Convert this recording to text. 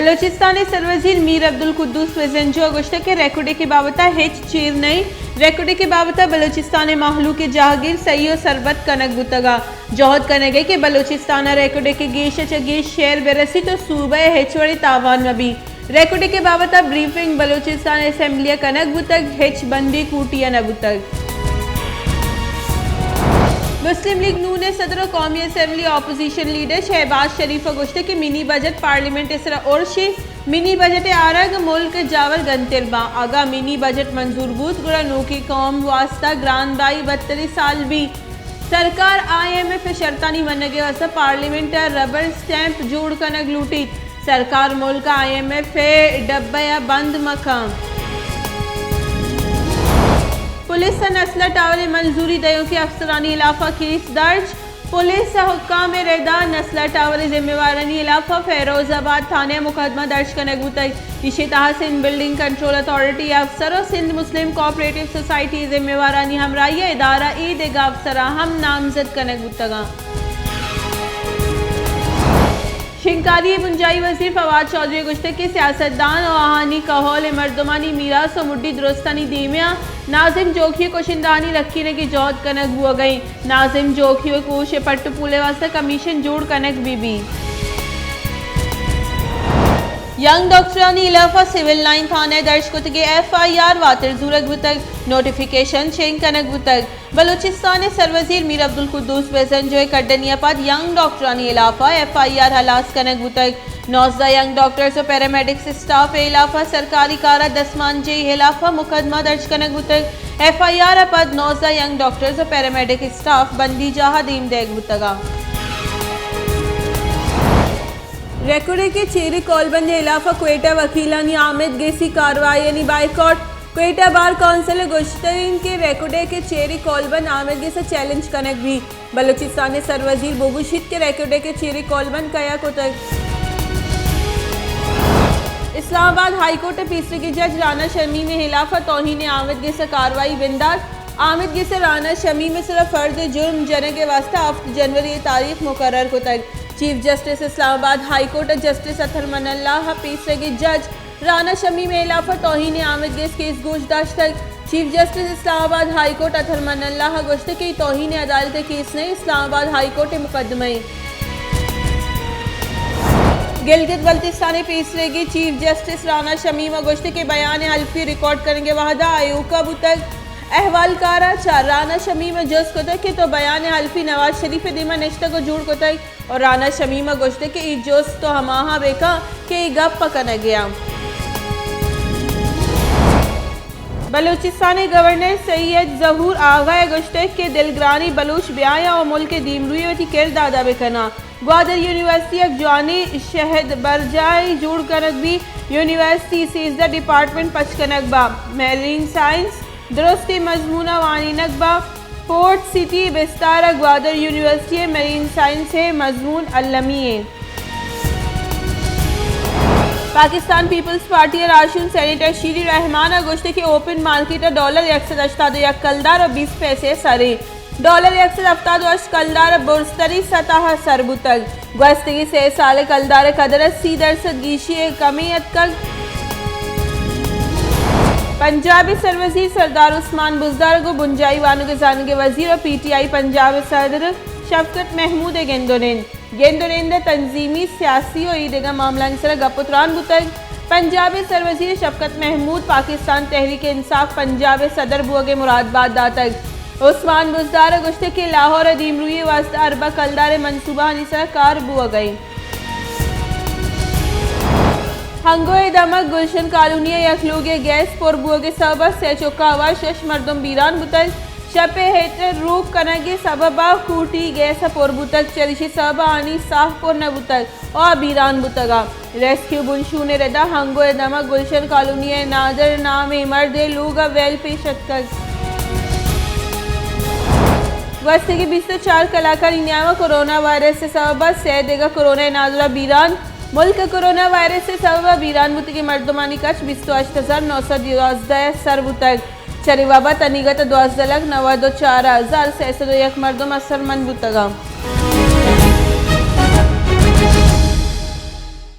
بلوچستان ءِ سروزیر میر عبدالقدوس بزنجو ءَ گوشتگ کہ ریکوڈک ءِ بابت ءَ ہچ چیر نہ اِنت۔ ریکوڈک ءِ بابت ءَ بلوچستان ءِ مہلوک ءِ جہگیر سہی ءُ سربت کنگ بوتگ ءُ جہد کنگ ءَ کہ بلوچستان ءَ ریکوڈک ءِ گیش ءَ چہ گیش شئیر بہ رسیت ءُ صوبہ ءَ ہچ وڑیں تاوان مہ بیت۔ ریکوڈک ءِ بابت ءَ بریفنگ بلوچستان اسمبلی ءَ کنگ بوتگ، ہچ بندی کوٹی ءَ نہ بوتگ۔ مسلم لیگ نون ءِ صدر ءُ قومی اسمبلی اپوزیشن لیڈر شہباز شریف ءَ گوشتگ کہ منی بجٹ پارلیمنٹ ءِ سرا ارش اِنت، منی بجٹ ءِ آرگ ملک ءِ جاور گنتر باں، اگاں منی بجٹ منظور بوت گڑا نوکیں قوم واستہ گران بائی بدتریں سال بیت۔ سرکار آئی ایم ایف ءِ شرطانی منگ ءِ واستہ پارلیمنٹ ءَ ربر اسٹیمپ جوڑ کنگ لوٹیت۔ سرکار ملک ءَ آئی ایم ایف ءِ ڈبہ ءَ بند مہ کنت۔ پولیس ءَ نسلہ ٹاور ءِ منظوری دیوکیں افسرانی ہلاف ءَ کیس درج۔ پولیس ءِ حکام ءِ رد ءَ نسلہ ٹاور ءِ ذمہ وارانی ہلاف ءَ فیروز آباد تھانہ ءَ مقدمہ درج کنگ بوتگ۔ ایشی ءِ تہا سندھ بلڈنگ کنٹرول اتھارٹی ءِ افسر ءُ سندھ مسلم کوآپریٹو سوسائٹی ءِ ذمہ وارانی ہمراہی ءَ ادارہ ءِ دگہ افسراں ہم نامزد کنگ بوتگ اَنت۔ شنگکاری ءِ بنجاہی وزیر فواد چوہدری ءَ گوشتگ کہ سیاستدان ءُ آہانی کہول ءِ مردمانی میراث ءُ مڈی درستانی دیما ناظم جوکھی ءِ کشندہانی رکینگ ءِ جہد کنگ بوگ ءَ اِنت۔ ناظم جوکھی ءِ کوش ءِ پٹ ءُ پول ءِ واستہ کمیشن جوڑ کنگ بہ بیت۔ ینگ ڈاکٹرانی ہلاف ءَ سول لائن تھانہ ءَ درج کتگیں ایف آئی آر واتر زورگ بوتگ، نوٹیفکیشن چنگ کنگ بوتگ۔ بلوچستان ءِ سروزیر میر عبدالقدوس بزنجو ءِ کڈنی ءَ پد ینگ ڈاکٹرانی ہلاف ءَ ایف آئی آر ہلاس کنگ بوتگ۔ نوزدہ ینگ ڈاکٹرز ءُ پیرامیڈکس اسٹاف ءِ ہلاف ءَ سرکاری کار ءَ دست مانجی ءِ ہلاف ءَ مقدمہ درج کنگ بوتگ۔ ایف آئی آر ءَ پد نوزدہ ینگ ڈاکٹرز ءُ پیرامیڈک اسٹاف بندیجاہ ءَ دیم دئیگ بوتگ اَنت۔ ریکوڈک ءِ چیریں کولبند ءِ ہلاف ءَ کوئٹہ ءِ وکیلانی آمید گسی کاروائیانی بائیکاٹ۔ کوئٹہ بار کونسل ءَ گوشتگ اِنت کہ ریکوڈک ءِ چیریں کولبند آمید گس ءَ چیلنج کنگ بیت۔ بلوچستان ءِ سروزیر بگوشیت کہ ریکوڈک ءِ چیریں کولبند کیا کتگ۔ اسلام آباد ہائی کورٹ ءِ پیسریگیں جج رانا شمیم ءِ ہلاف ءَ توہین آمید گس ءِ کاروائی بندات۔ آمید گس ءَ رانا شمیم ءِ سرا فرد جرم جنگ ءِ واستہ ہفت جنوری ءِ تاریخ مقرر کتگ۔ چیف جسٹس اسلام آباد ہائی کورٹ ءِ جسٹس اطہر من اللہ ءَ پیسریگیں جج رانا شمیم ءِ ہلاف ءَ توہین آمید گس کیس گوش داشتگ۔ چیف جسٹس اسلام آباد ہائی کورٹ اطہر من اللہ ءَ گوشتگ کہ اے توہین عدالت ءِ کیس نہ اِنت، اسلام آباد ہائی کورٹ ءِ مقدمہ اِنت۔ گلگت بلتستان ءِ پیسریگیں چیف جسٹس رانا شمیم ءَ گوشتگ کہ بیان حلفی ریکارڈ کنگ ءِ وہد ءَ ایوکا بوتگ۔ احوالکار ءَ چہ رانا شمیم ءَ جست کتگ کہ تو بیان حلفی نواز شریف ءِ دیما نشتگ ءُ جوڑ کتگ؟ ءُ رانا شمیم ءَ گوشتگ کہ اے جست تو ہماہاں بہ کن کہ اے گپ ءَ کنگ ءَ آں۔ بلوچستان ءِ گورنر سید ظہور آغا ءَ گوشتگ کہ دلگرانی بلوچ بیایاں ءُ ملک ءِ دیمروئی ءَ وتی کرد ادا بہ کناں۔ گوادر یونیورسٹی یک جوانیں شہد برجاہے جوڑ کنگ بیت۔ یونیورسٹی سیزدہ ڈیپارٹمنٹ پچ کنگ باں۔ میرین سائنس، درستیں مضمون ءَ وانینگ باں۔ پورٹ سٹی ءِ بستار ءَ گوادر یونیورسٹی ءِ میرین سائنس ءِ مضمون المی اِنت۔ پاکستان پیپلز پارٹی ءِ راہشون سینیٹر شیری رحمان ءَ گوشتگ کہ اوپن مارکیٹ ءَ ڈالر یک سد ہشتاد ءُ یک کلدار ءُ بیست پیسے ءِ سر اِنت۔ ڈالر یک سد ہفتاد ءُ ہشت کلدار ءَ برزتریں سطح ءَ سر بوتگ۔ گوستگیں سئے سال ءَ کلدار ءِ قدر ءَ سی درسد گیشی ءِ کمی اتکگ۔ پنجاب ءِ سروزیر سردار عثمان بزدار ءَ گوں بنجاہی وانگ ءُ زانگ ءِ وزیر ءُ پی ٹی آئی پنجاب ءِ صدر شفقت محمود ءَ گند ءُ نند، گند ءُ نند ءَ تنظیمی، سیاسی ءُ اے دگہ معاملہانی سرا گپ ءُ تران بوتگ۔ پنجاب ءِ سروزیر شفقت محمود پاکستان تحریک انصاف پنجاب ءِ صدر بوگ ءِ مراد بات داتگ۔ عثمان بزدار ءَ گوشتگ کہ لاہور ءِ دیمروئی ءِ واستہ ارباں کلدار ءِ منصوبہانی سرا کار بوگ ءَ اِنت۔ ہنگو ءِ دمگ گلشن کالونی ءِ یک لوگے ءَ گیس پر بوگ ءِ سبب ءَ سئے چکاں ہوار شش مردم بیران بوتگ۔ شپ ءِ ہیٹر روک کنگ ءِ سبب ءَ کوٹی گیس ءَ پر بوتگ، چریشی ءِ سبب ءَ آنی ساہ پر نہ بوتگ ءُ آ بیران بوتگ اَنت۔ ریسکیو بنشون ءِ رد ءَ ہنگو ءِ دمگ گلشن کالونی ءِ نادر نامیں مردے ءِ لوگ ءَ ویل پیش اتکگ۔ گوستگیں بیست ءُ چار کلاکانی نیام ءَ کرونا وائرس ءِ سبب ءَ سئے دگہ کرونا ءِ نادراہ بیران۔ ملک ءَ کرونا وائرس ءِ سبب ءَ بیران بوتگیں مردمانی کچ بیست ءُ ہشت ہزار نو سد دوازدہ ءَ سر بوتگ۔ چرے وبا ءَ تنیگت ءَ دوازدہ لکھ نود ءُ چار ہزار سئے سد ءُ یک مردم اثرمند بوتگ اَنت۔